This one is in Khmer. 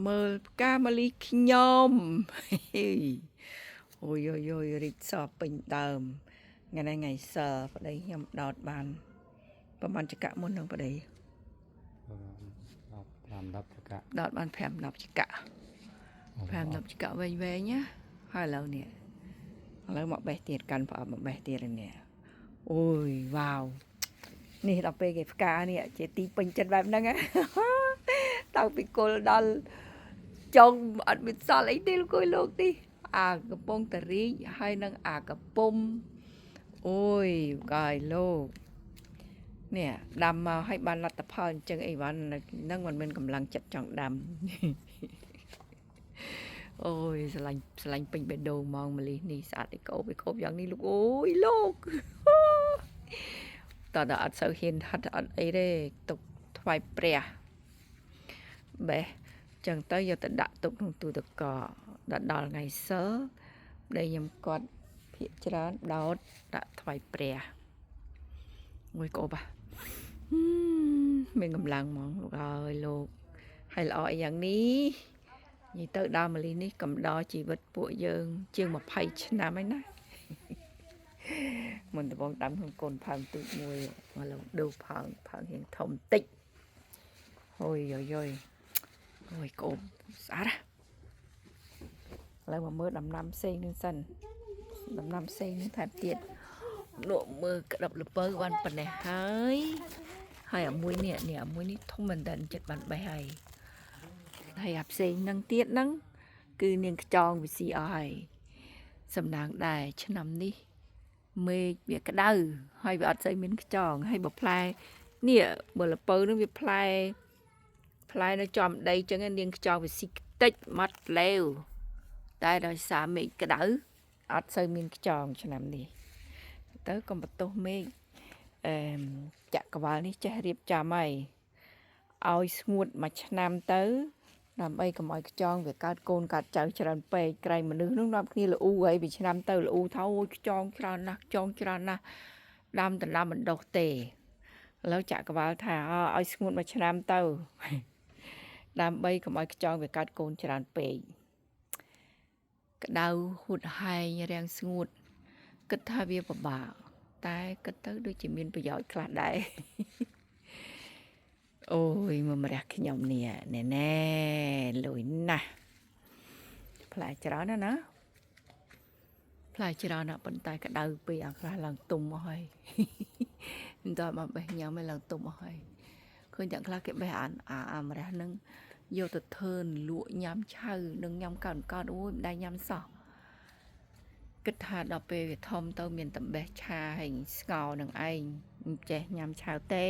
មើលផ្កាម្លិះខ្ញុំ អូយយយរីកសពេញដើមថ្ងៃនេះថ្ងៃសិលប្តីខ្ញុំដោតបានប្រហែលចកមុននឹងប្តី 10 5 10ចកៈ ដោតបាន5 10ចកៈ5 10ចកៈវែងវែងណាហើយឥឡូវនេះឥឡូវមកបេះទៀតកាន់ប្រអប់មកបេះទៀតនេះអូយវ៉ាវនេះដល់ពេលគេផ្កានេះជាទីពេញចិត្តបែបហ្នឹងណា តាំងពីគល់ដល់ចុងអត់មានសល់អីទេលោកអើយលោកនេះអាកំពុងតរីកហើយនឹងអាកំពុំអូយកាយលោកនេះដាំមកឲ្យបានលទ្ធផលអញ្ចឹងអីវ៉ាន់ហ្នឹងមិនមានកម្លាំងចិត្តចង់ដាំ អូយស្រឡាញ់ស្រឡាញ់ពេញបេះដូងហ្មងម្លិះនេះស្អាតឯកោបឯកោបយ៉ាងនេះលោកអូយលោក តើដល់អត់សូវហ៊ានហិតអត់អីទេទុកថ្វាយព្រះបេះចឹងទៅយកទៅដាក់ទុកក្នុងទូទឹកកកដល់ដល់ថ្ងៃសិលប្តីខ្ញុំគាត់ភាកច្រើនដោតដាក់ថ្វាយព្រះមួយកោបហ่ะហឹមមានកម្លាំងហ្មងលោកអើយលោកហើយល្អអីយ៉ាងនេះនិយាយទៅដើមម្លិះនេះកំដរជីវិតពួកយើង ជាង20ឆ្នាំហើយណា មុនដំបងដាំក្នុងកូនផើងទូចមួយមកឡងដូរផើងផើងរៀងធំតិចអូយយយយអូយកូនស្អាតណាស់ឥឡូវមកមើលដំណាំផ្សេងនឹងសិនដំណាំផ្សេងនឹងថែមទៀតលក់មើលក្តាប់លពៅបានប៉ុណ្ណេះហើយហើយអាមួយនេះនេះអាមួយនេះធំមែនតើចិត្តបានបេះហើយហើយអាផ្សេងនឹងទៀតហ្នឹងគឺនាងខ្ចងវិស៊ីអស់ហើយសំណាងដែរឆ្នាំនេះ មេឃវាក្តៅហើយវាអត់សូវមានខ្យងហើយបើផ្លែនេះបើលពៅនឹងវាផ្លែផ្លែនៅចំដីចឹងឯងនាងខ្យងវាស៊ីខ្ទេចម៉ត់លែវតែដោយសារមេឃក្តៅអត់សូវមានខ្យងឆ្នាំនេះទៅកុំបន្ទោសមេឃអឺមចក្រវាលនេះចេះរៀបចំហើយឲ្យស្ងួតមួយឆ្នាំទៅដើម្បីកុំឲ្យខ្យងវាកើតកូនកើតចៅច្រើនពេកក្រែងមនុស្សនឹងនាំគ្នាល្អូហើយពីឆ្នាំទៅល្អូថាអូយខ្យងច្រើនណាស់ខ្យងច្រើនណាស់ដាំដណ្ដើមមិនដុះទេឥឡូវចក្រវាលថាឲ្យស្ងួតមួយឆ្នាំទៅ ដើម្បីកុំឲ្យខ្យងវាកើតកូនច្រើនពេកក្តៅហួតហែងរាំងស្ងួតគិតថាវាពិបាកតែគិតទៅដូចជាមានប្រយោជន៍ខ្លះដែរ អូយមកម្រះខ្ញុំនេះណែណែលុយណាស់ផ្លែច្រើនណាស់ណាផ្លែច្រើនណាស់ប៉ុន្តែក្តៅពេកអាខ្លះឡើងទុំអស់ហើយ មិនតមកបេះញ៉ាំឲ្យឡើងទុំអស់ហើយឃើញតែខ្លះគេបេះអាអាអាម្រះហ្នឹងយកទៅធ្វើលក់ញ៉ាំឆៅនិងញ៉ាំកើនកើនអូយមិនដែរញ៉ាំសោះគិតថាដល់ពេលវាធំទៅមានតែបេះឆាហើយស្ងោរនឹងឯងមិនចេះញ៉ាំឆៅទេ